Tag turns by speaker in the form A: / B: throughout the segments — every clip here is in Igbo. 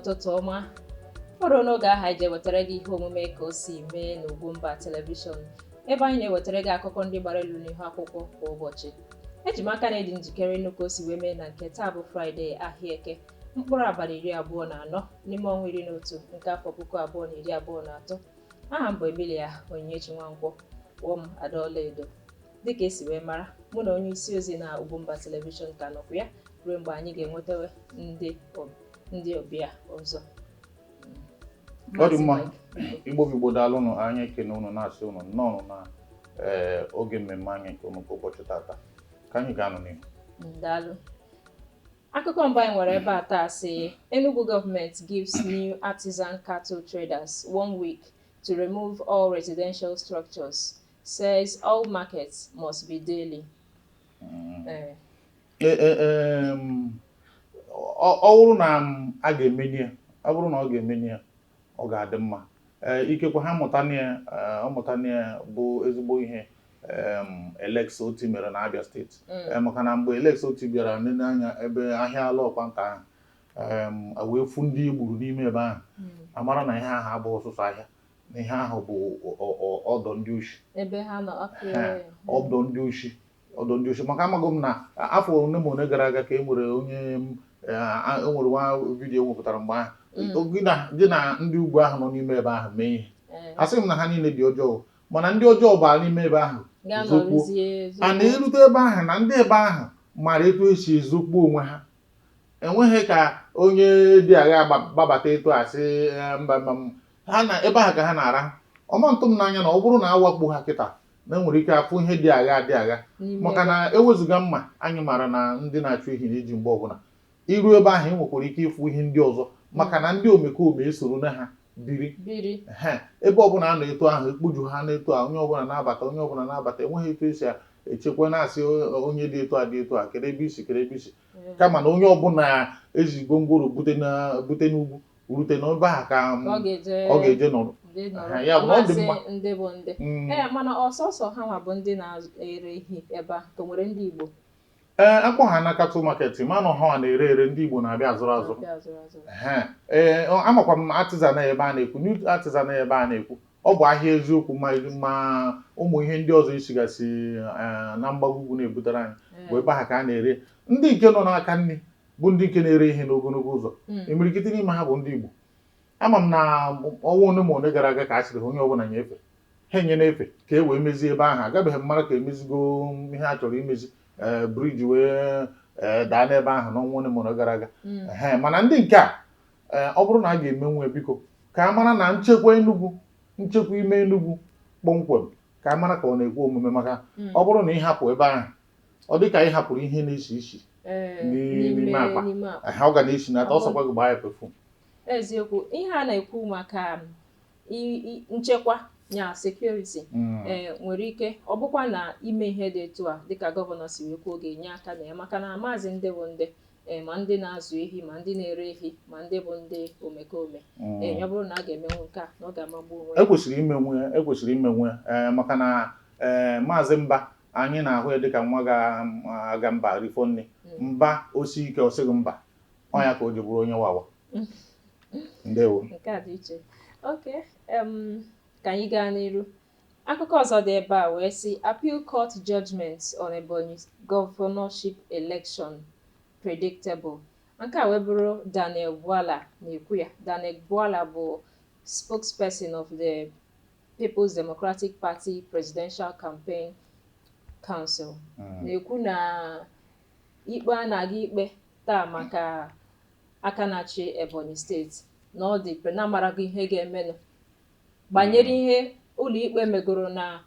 A: Ụtụtụ ọma. O ruo n'oge ahụ anyị ji ewetara gị ihe omume Ka O Si Mee n'Ugwumba Telivishọn, ebe anyị na-ewetara gị akụkọ ndị gbara elu n'ihu akwụkwọ kwa ụbọchị. Eji m aka na ị dị njikere ịnụ ka o si wee mee na nke taa bụ Fraịde, ahịa Eke, mkpụrụ abalị 24 n'ime ọnwa 11 nke afọ 2023. Aha m bụ Emilia Onyinyechi Nwankwọ, kpọọ m Ada Ọlaedo. Dịka esi wee mara, mụ na onye isi ozi na Ugwumba Telivishọn ka nọkwa ya ruo mgbe anyị ga-enwetawe ndị ọbịa ọzọ.
B: Ọ dị mma. Igbo bụ Igbo, daalụnụ. Anyị ekene unu, na-asị unu nnọọ na oge mmemme anyị nke unu kwa ụbọchị tata. Ka anyị ga-anọ n'ihu.
A: Daalụ. Akụkọ mbụ anyị nwere ebe a taa sị, "Enugu government gives new artisan cattle traders one week to remove all residential structures, says all markets must be daily." Ee.
B: Ọ bụrụ na a ga-emeni ya, ọ bụrụ na ọ ga-emeni ya, ọ ga-adị mma. Ee, ikekwe ha mụta na ya, ọ mụta na ya bụ ezigbo ihe Alex Otti mere na Abia Steeti. Maka na mgbe Alex Otti bịara nene anya ebe ahịa ala ọkpanta ahụ, wee fụ ndị e gburu n'ime ebe ahụ, amara na ihe ahụ abụghị ọsụsọ ahịa, na ihe ahụ bụ ọdọ ndị oshi.
A: Ebe ha nọ.
B: Ọdọ ndị oshi, ọdọ ndị oshi. Maka amaghị m na afọ ole ma ole gara aga ka e nwere onye e nwere nwa video wepụtara mgbe ahụ gị na ndị ugwu ahụ nọ n'ime ebe ahụ mee ihe. Asị m na ha niile dị ọjọọ, mana ndị ọjọọ baa n'ime ebe ahụ zokpuo. A na-erute ebe ahụ na ndị ebe ahụ mara etu esi ezokpu onwe ha. Enweghị ka onye dị agha gbabata etu a sị mba, mba. Ha na ebe ahụ ka ha na-ara ọma ntụ m n'anya na ọ bụrụ na awakpo ha kịta, na enwere ike afụ ihe dị agha dị agha, maka na ewezụga mma anyị mara na ndị na-achụ ehi na-eji mgbe ọbụla iru ebe ahụ, ị nwekwara ike ịfụ ihe ndị ọzọ, maka na ndị omekome esoro na ha biri.
A: Biri.
B: Ebe ọbụla a nọ etu ahụ, ekpoju ha n'etu a, onye ọbụla na-abata, onye ọbụla na-abata. Enweghị etu esi echekwa na-asị onye dị etu a dị etu a, kedu ebe isi, kedu ebe isi, kama na onye ọbụla eji gwongworo bute na bute n'ugwu rute n'ebe ahụ ka ọ ga-eje nọrọ. Ya bụ na ọ dị mma.
A: Ndị bụ ndị ee, mana ọsọsọ ha nwa bụ ndị na-ere ehi ebe a, ka nwere ndị Igbo?
B: Ee, akpọ ha na cattle market, ma na ha na-ere ere, ndị Igbo na-abịa azụrụ azụ. Ee, amakwa m artisan ebe a na-ekwu, new artisan ebe a na-ekwu, ọ bụ ahịa eziokwu, ma ụmụ ihe ndị ọzọ isigasị na mgbago ugwu na-ebutere anyị bụ ebe ahụ ka a na-ere. Ndị nke nọ n'aka nri bụ ndị nke na-ere ihe n'ogologo ụzọ, imirikiti n'ime ha bụ ndị Igbo. Ama m na ọnwa ole ma ole gara aga ka a sịrị ha onye ọbụla nyefe ha enye n'efe ka e wee mezie ebe ahụ. Agabeghị m mara ka emezigo ihe a chọrọ imezi, ee, bridge wee daa n'ebe ahụ n'ọnwa ole ma ole gara aga. Ee, mana ndị nke a, ọ bụrụ na a ga-emenwu, biko ka a mara na nchekwa Enugu, nchekwa ime Enugu kpọmkwem, ka a mara ka ọ na-ekwe omume, maka ọ bụrụ na ị hapụ ebe ahụ, ọ dị ka ị hapụrụ ihe na-esi isi n'ime akpa. Ọ ga na-esi nata ọsọkwa gị gbaa ya perfume.
A: Eziokwu, ihe a na-ekwu maka nchekwa ya, security, ee, nwere ike ọ bụkwa na ime ihe dị etu a dịka gọvanọ si wee kwuo ga-enye aka na ya, maka na maazị ndị bụ ndị, ma ndị na-azụ ehi, ma ndị na-ere ehi, ma ndị bụ ndị omekome, ee, ọ bụrụ na a ga-emenwu nke a, na ọ ga-amagbu onwe ya.
B: Ekwesịrị imenwu ya, ekwesịrị imenwu ya, ee, maka na ee, maazị Mba, anyị na-ahụ ya dịka nwa ga-aga mba rifo nne mba osi ike, ọ sịghị mba, ọ ya ka o ji bụrụ onye wawa. Ndewo.
A: Nke a dị iche. Ok, ka anyị gaa n'iru. Akụkọ ọzọ dị ebe a wee sị, "Appeal court judgment on Ebonyi governorship election predictable." Nke a wee bụrụ Daniel Bwala na-ekwu ya. Daniel Bwala bụ spokesperson of the People's Democratic Party Presidential Campaign Council, na-ekwu na ikpe a na-aga ikpe taa maka aka na-achị Ebonyi Steeti, na ọ dị na-amaraghị ihe ga-emenụ banyere ihe ụlọikpe megoro na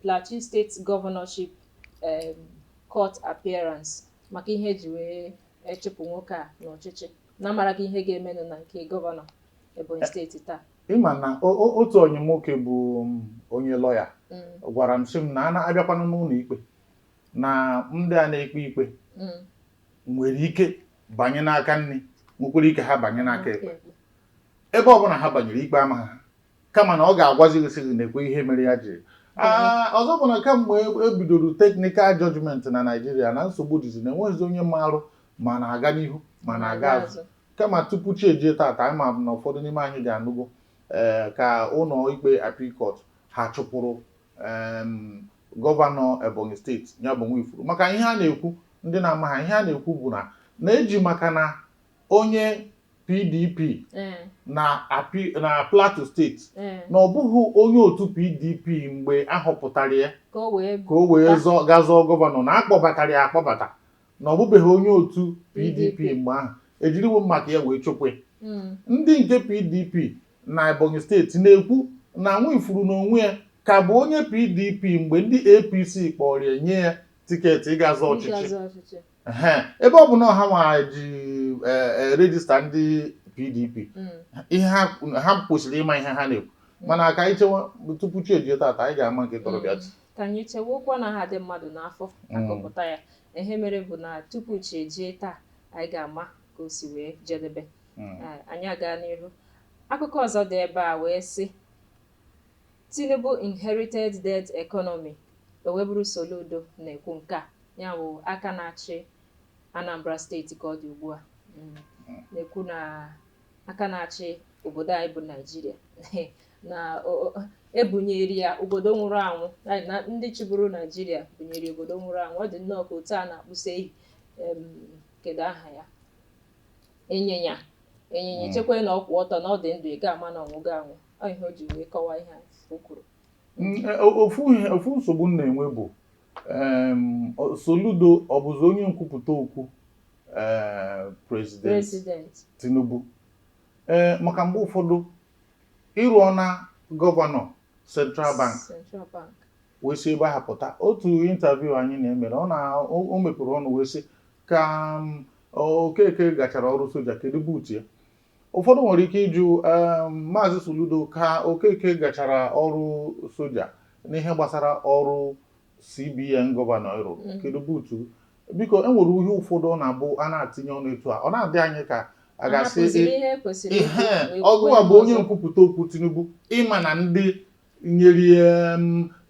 A: Plateau State Governorship court appearance, maka ihe eji wee echụpụ nwoke a n'ọchịchị, na-amaraghị ihe ga-emenụ na nke gọvanọ Ebonyi Steeti taa.
B: Ịma na otu onye nwoke bụ onye lọya gwara m, sị m na a na-abịakwanụ n'ụlọ ikpe, na ndị a na-ekpe ikpe nwere ike banye n'aka nri, nwekwara ike ha banye n'aka ekpe. Ebe ọbụla ha banyere, ikpe amaghị ha, kama na ọ ga-agwazi gị, sị gị na-ekwe ihe mere ya jiri. Ọzọ bụ na kamgbe e bidoro technical judgment na Naịjirịa, na nsogbu dịzi na enweghịzi onye marụ ma na-aga n'ihu ma na-aga azụ. Kama tupu chi ejie tata, anyị ma na ụfọdụ n'ime anyị ga-anụgo ka ụlọ ikpe appeal court ha chụpụrụ gọvanọ Ebonyi Steeti, ya bụ Nwifuru, maka ihe a na-ekwu. Ndị na-ama ha ihe a na-ekwu bụ na na-eji maka na onye PDP na Plateau Steeti, na ọ bụghị onye otu PDP mgbe a họpụtara ya
A: ka o wee
B: ka o wee zọọ ga zọọ gọvanọ, na akpọbatara ya akpọbata, na ọ bụbeghị onye otu PDP
A: PDP.
B: mgbe ahụ, ejiriwo maka ya wee chụpụ ya. Ndị nke PDP na Ebonyi Steeti na-ekwu na Nwifuru n'onwe ya ka bụ onye PDP mgbe ndị APC kpọrọ ya nye ya tiketi ịga zọọ ọchịchị.
A: Ịga zọọ ọchịchị.
B: Ehe, ebe ọ bụ na ọha nwa ji register ndị PDP, ihe ha kwesịrị ịma ihe ha na-ekwu. Mana ka anyị chewa tupu chi ejie tata, anyị ga-ama nke tọrọ bịa.
A: Ka anyị chewokwa na ha dị mmadụ n'afọ akọpụta ya. Ihe mere bụ na tupu chi ejie taa, anyị ga-ama ka o si wee jedebe. Anyị aga n'iru. Akụkọ ọzọ dị ebe a wee sị, "Tinubu inherited dead economy." O wee bụrụ Soludo na-ekwu nke a, ya bụ aka na-achị Anambra Steeti ka ọ dị ugbu a, na-ekwu na aka na-achị obodo anyị bụ Naijiria na ebunyere ya obodo nwụrụ anwụ, na ndị chịburu Naijiria bunyere obodo nwụrụ anwụ. Ọ dị nnọọ ka otu a na-akpụsa ehi, kedu aha ya, ịnyịnya ịnyịnya, echekwa na ọ kwụ ọtọ, na ọ dị ndụ, ị ga-ama na ọnwụ ga-anwụ. Ọ ihe o ji wee kọwaa ihe a o kwuru.
B: Ofu nsogbu m na-enwe bụ Soludo ọ bụzi onye nkwupụta okwu president
A: president
B: Tinubu? Ee, maka mgbe ụfọdụ ịrụọ na gọvanọ Central Bank,
A: Central Bank,
B: wee si ebe ahụ pụta. Otu interview anyị na-emere, ọ na o mepere ọnụ wee sị ka Okeke gachara ọrụ soja, kedu boot ya? Ụfọdụ nwere ike ịjụ Maazị Soludo, ka Okeke gachara ọrụ soja n'ihe gbasara ọrụ CBN gọvanọ ịrụrụ, kedu boot? Biko, e nwere ihe ụfọdụ ọ na-abụ a na-atinye ọnụ etu a, ọ na-adị anyị ka a ga-asị
A: hapụziri ihe kwesịrị ikwu
B: ihe
A: wee
B: ọgụwa
A: kwuo
B: bụ onye
A: ọzọ.
B: nkwupụta okwu Tinubu. Ịma na ndị nyere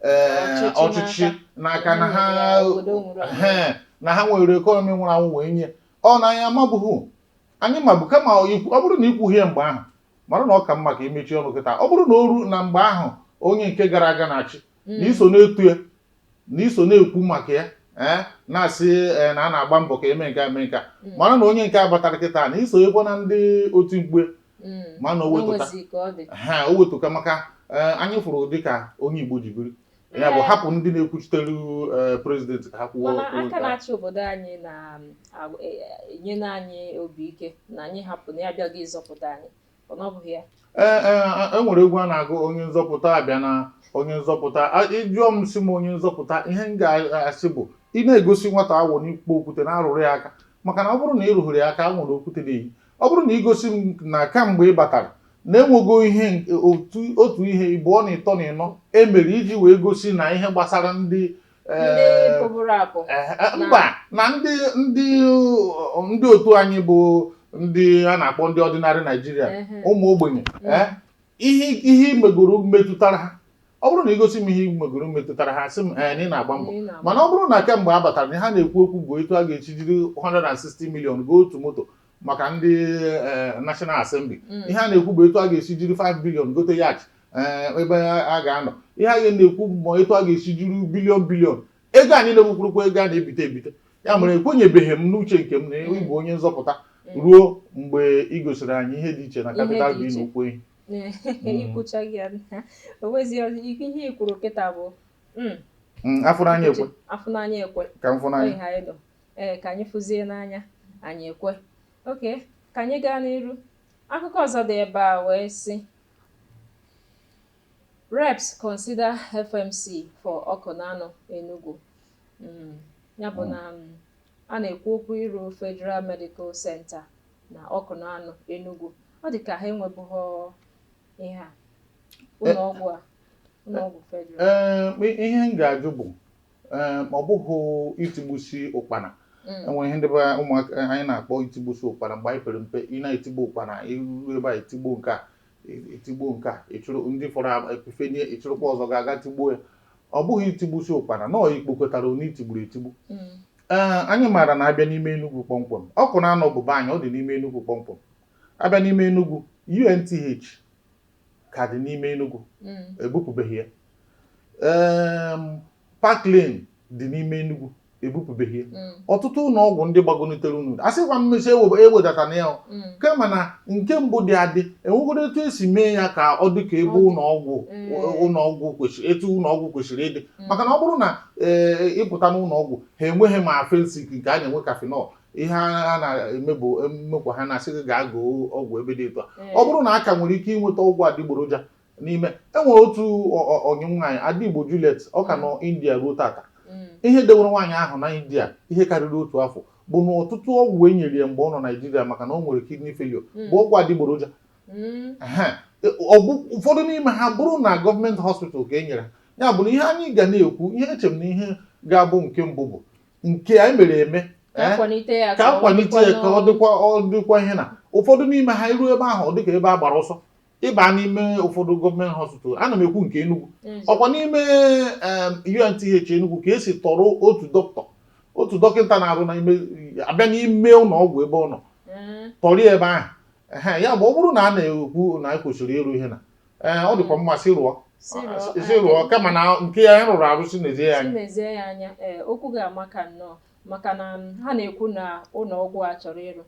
A: ọchịchị
B: ọchịchị n'aka na ha
A: nyere ya obodo nwụrụ anwụ.
B: Ehe, na ha nwere economy nwụrụ anwụ wee nye ọ na anyị amabụghị. Anyị mabụ kama ọ bụrụ na ikwughie mgbe ahụ, mara na ọ ka mma ka imechi ọnụ kịta. Ọ bụrụ na o ru na mgbe ahụ onye nke gara aga na-achị, na iso na-etu ya, na iso na-ekwu maka ya, na-asị na a na-agba mbọ ka eme nke a, eme nke a, mara na onye nke a batara kịta na isonyekwa na ndị otu mkpu ma na o wetụta
A: O nwezi ka ọ dị.
B: Ha o wetụka maka anyị fụrụ dịka onye Igbo ji biri ya bụ hapụ ndị na-ekwuchitere president ka ha kwuo
A: Mana
B: okwu
A: aka
B: nke ha.
A: na-achị obodo anyị na-enye anyị obi ike na anyị hapụ na ya abịaghị ịzọpụta anyị. Ọ na ọ bụghị ya?
B: Ee, e nwere egwu a na-agụ, "Onye nzọpụta abịa na onye nzọpụta." Ịjụọ m sị m onye nzọpụta, ihe m ga-asị bụ ị na-egosi nwata awọ n'ikpo okwute na-arụrụ ya aka, maka na ọ bụrụ na ị rụghụrụ ya aka, a nwere okwute na-eyi. Ọ bụrụ na ị gosi m na kamgbe ị batara na enwego ihe otu ihe ịbụọ na ịtọ na ịnọ e mere iji wee gosi na ihe gbasara ndị
A: ndị pụbụrụ apụ
B: mba na ndị otu anyị bụ ndị a na-akpọ ndị ordinary Naijiria, ụmụ ogbenye, ihe imegoro metụtara ha. Ọ bụrụ na igosi m ihe imegoro metụtara ha, sị m ee, na ị na-agba mbọ.
A: Ị na-agba.
B: Mana ọ bụrụ na kemgbe a batara na ha na-ekwu okwu bụ etu a ga-esi jiri 160 million goo otu moto maka ndị National Assembly, ihe a na-ekwu bụ etu a ga-esi jiri 5 billion gote yacht ebe a ga-anọ, ihe a na-ekwu bụ etu a ga-esi jiri billion billion ego anyị na-ekwukwurukwa ego a na-ebite ebite. Ya mere ekwenyebeghị m n'uche nke m na ịbụ onye nzọpụta ruo mgbe ị gosiri anyị ihe dị iche na
A: Ihe
B: capital
A: dị
B: B
A: iche.
B: na okwu ehi.
A: Ikwuchaghị ya, o nwezi ihe i kwuru kịta bụ
B: Afọ n'anya ekwe.
A: Afụ n'anya ekwe.
B: Ka m fụ n'anya.
A: Ọ ihe anyị nọ ee, ka anyị fụzie n'anya anyị ekwe. Ok, ka anyị gaa n'iru. Akụkọ ọzọ dị ebe a wee sị, "Reps consider FMC for Awkunanaw, Enugu." Ya bụ na a na-ekwu okwu ịrụ Federal Medical Center na Awkunanaw, Enugu. Ọ dị ka ha enwebughọ ihe a, ụlọọgwụ a, ụlọọgwụ federal.
B: Ee, ihe m ga-ajụ bụ ọ bụghị itigbusi ụkpana? Enwere ihe ndị be ụmụaka anyị na-akpọ itigbusi ụkpana mgbe anyị pere mpe. Ị na-etigbu ụkpana, iru ebe a etigbo nke a, etigbo nke a, ịchụrụ ndị fọrọ epifenie, ịchụrụkwa ọzọ ga-aga tigbuo ya. Ọ bụghị itigbusi ụkpana nọọ ikpokọtara onye itigburu etigbu. Ee, anyị maara na abịa n'ime Enugu kpọmkwem, Awkunanaw bụ be anyị, ọ dị n'ime Enugu kpọmkwem. Abịa n'ime Enugu, UNTH ka dị n'ime Enugu, ebupụbeghị ya. Park Lane dị n'ime Enugu, ebupụbeghị ya. Ọtụtụ ụlọ ọgwụ ndị gbagonitere unu, a sịkwa mmesi ewedata na ya, kama na nke mbụ dị adị, enwegodo etu esi mee ya ka ọ dị ka ebe ụlọ ọgwụ ụlọ ọgwụ kwesịrị, etu ụlọ ọgwụ kwesịrị ịdị. Maka na ọ bụrụ na ịpụta n'ụlọ ọgwụ, ha enweghị ma Phensic nke a na-enwe, Cafenol, ihe a na-eme bụ emekwa ha na-asị gị gaa goo ọgwụ ebe dị etu a. Ọ bụrụ na a ka nwere ike inweta ọgwụ adịgboroja n'ime, enwere otu ọnyị nwaanyị, Adigbo Juliet, ọ ka nọ India ruo tata. Ihe dewere nwaanyị ahụ na India ihe karịrị otu afọ bụ na ọtụtụ ọgwụ e nyere ya mgbe ọ nọ Naijiria, maka na o nwere kidney failure, bụ ọgwụ adịgboroja. Ụfọdụ n'ime ha bụrụ na gọọmenti hospital ka e nyere ha. Ya bụ na ihe anyị ga na-ekwu, ihe eche m na ihe ga-abụ nke mbụ bụ nke anyị mere eme, ka akwalite ya ka ọ dịkwa, ọ dịkwa ihe na ụfọdụ n'ime ha iru ebe ahụ, ọ dịka ebe a gbara ọsọ ịba n'ime ụfọdụ gọọmenti hospital. Ana m ekwu nke Enugu, ọkwa n'ime UNTH Enugu ka esi tọrọ otu dọkịta, otu dọkịta na-arụ n'ime, abịa n'ime ụlọ ọgwụ ebe ọ nọ, tọrọ ya ebe ahụ. Ya bụ, ọ bụrụ na a na-ekwu na e kwesịrị ịrụ ihe na ee, ọ dịkwa mma, si rụọ, si rụọ, kama na nke ya rụrụ arụ, si n'ezie ya
A: anya. N'ezie ya anya. Ee, okwu ga-ama ka nnọọ, maka na ha na-ekwu na ụlọ ọgwụ a chọrọ ịrụ,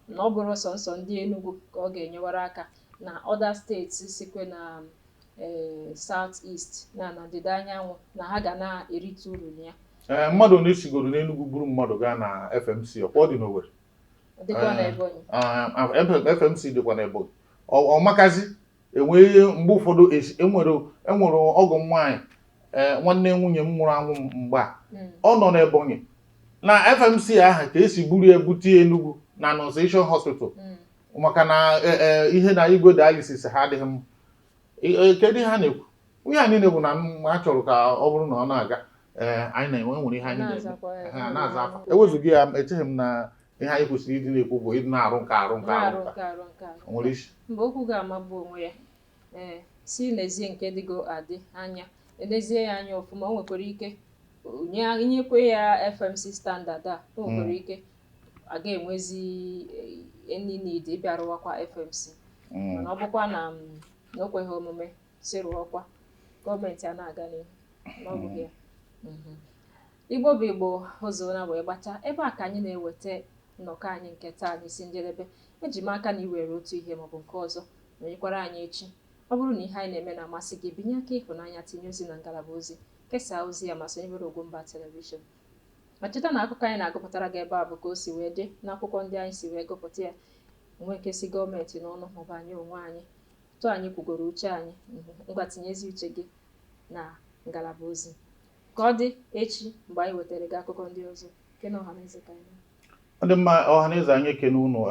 A: na ọ bụrụ sọnsọ ndị Enugu ka ọ ga-enyewara aka, na other steeti sikwe na South East na ndịda anyanwụ, na ha ga na-erite uru na ya.
B: Ee, mmadụ one sigoro n'Enugu buru mmadụ gaa na FMC, ọkwa ọ dị n'Owerri?
A: Dịkwa na Ebonyi.
B: FMC dịkwa na Ebonyi. Ọ makazi enwee mgbe ụfọdụ enwere ọgọ m nwaanyị, nwanne nwunye m nwụrụ anwụ mgbe a, ọ nọ n'Ebonyi na FMC ahụ ka esi buru ya bute Enugu na Annunciation Hospital, maka na ihe na igwe dialysis ha adịghị mma. Kedu ihe a na-ekwu? Ihe a niile bụ na m a chọrọ ka ọ bụrụ na ọ na-aga, ee, anyị na-enwe, nwere ihe anyị na-eme na-aza afa. Ewezụga ya, echeghị m na ihe anyị kwesịrị ịdị na-ekwu bụ ịdị na-arụ nke arụ nke arụ nke nwere isi.
A: Mgbe okwu ga-amagbu onwe ya, ee, si n'ezie nke dịgo adị anya, elezie ya anya ọfụma, o nwekwara ike nyekwe ya FMC standard a, o nwekwara ike a ga-enwezi any need ịbịa rụwakwa FMC. Mana ọ bụkwa na o kweghị omume, si rụọkwa, gọọmenti a na-aga n'ihu ma ọ bụghị ya. Igbo bụ Igbo, ụzọ wee gbachaa ebe a ka anyị na-eweta nnọkọ anyị nke taa n'isi njedebe. Eji m aka na iwere otu ihe maọbụ nke ọzọ. Nọnyekwara anyị echi. Ọ bụrụ na ihe anyị na-eme na-amasị gị, binye aka ịhụnanya, tinye ozi na ngalaba ozi, kesaa ozi ya, ma sonyebere Ugwumba Television. Ma cheta na akụkọ anyị na-agụpụtara gị ebe a bụ ka o si wee dị n'akwụkwọ ndị anyị si wee gụpụta ya, nwee nkesị gọọmenti n'ọnụ maọbụ anyị onwe anyị tụọ. Anyị kwugoro uche anyị. Ngwa, tinyezi uche gị na ngalaba ozi. Ka ọ dị echi mgbe anyị wetara gị akụkọ ndị ọzọ. Kene ọhaneze ka anyị.
B: Ọ dị mma, ọhaneze, anyị ekene unu.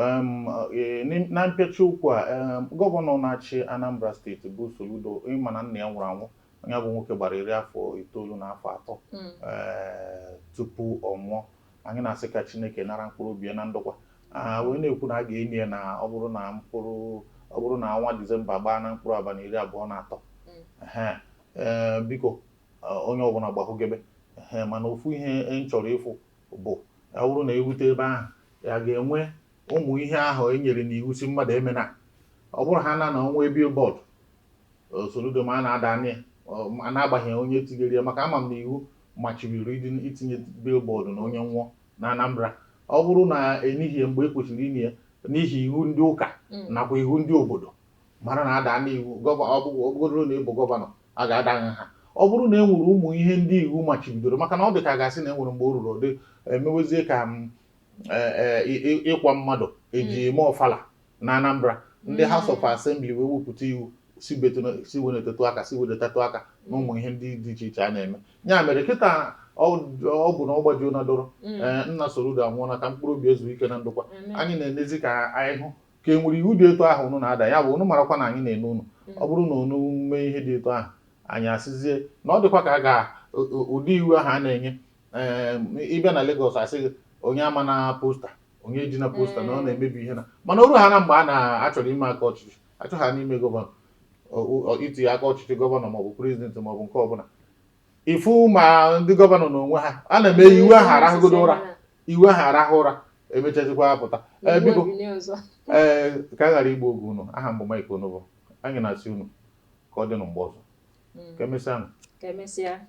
B: Na mpịachi okwu a, gọvanọ na-achị Anambra Steeti bụ Soludo, ịma na nna ya nwụrụ anwụ, onye bụ nwoke gbara 93 tupu ọ nwụọ. Anyị na-asị ka Chineke nara mkpụrụ obi ya na ndokwa, wee na-ekwu na a ga-enyi ya na ọ bụrụ na mkpụrụ, ọ bụrụ na ọnwa Disemba gbaa na mkpụrụ abalị 23. Ee, biko, onye ọbụla gbahụgebe. Ee, mana ofu ihe m chọrọ ịfụ bụ, ọ bụrụ na erute ebe ahụ, ya ga-enwe ụmụ ihe ahụ e nyere n'iwu si mmadụ emena. Ọ bụrụ ha na na onwe billboard Soludo, ma a na-ada anya ya, a na-agbaghị onye tinyere ya, maka ama m na iwu machibiri itinye billboard na onye nwụọ na Anambra. Ọ bụrụ na enihie mgbe e kwesịrị inye ya n'ihi iwu ndị ụka nakwa iwu ndị obodo, mara na ada n'iwu ọ bụgodoro na ịbụ gọvanọ, a ga-ada ha. Ọ bụrụ na e nwere ụmụ ihe ndị iwu machibidoro, maka na ọ dị ka a ga-asị na e nwere mgbe o ruru, ọ dị emewezie ka m ịkwa mmadụ eji eme ọfala na Anambra, ndị House of Assembly wee wepụta iwu si si wenetetụ aka, si wedetatụ aka na ụmụ ihe ndị dị iche iche a na-eme. Ya mere kịta ọ bụ na ọ gbajuo na dọrọ. Ee, nna Soludo anwụọla, ka mkpụrụ obi ezu ike na ndokwa. Anyị na-enezi ka anyị hụ ka e nwere iwu dị etu ahụ unu na-ada. Ya bụ, unu marakwa na anyị na-ene unu. Ọ bụrụ na unu mee ihe dị etu ahụ, anyị asịzie na ọ dịkwa ka a ga ụdị iwu ahụ a na-enye. Ee, ịbịa na Lagos, asị gị onye ama na poster, onye ji na poster na ọ na-emebi ihe na, mana oru ha na mgbe a na-achọrọ ime aka ọchịchị, achọ ha n'ime gọvanọ, itinye aka ọchịchị gọvanọ maọbụ prezidenti maọbụ nke ọbụla ifu, ma ndị gọvanọ n'onwe ha a na-eme iwu ahụ, arahụgodo ụra, iwu ahụ arahụ ụra. Emechazikwa apụta. Ee,
A: Iwu
B: biko.
A: ebili ọzọ.
B: Ee, ka a ghara igbu oge unu. Aha m bụ Mike Onovo. Anyị na-asị unu ka ọ dị nụ mgbe ọzọ. Ka emesịa nụ.
A: Ka emesịa.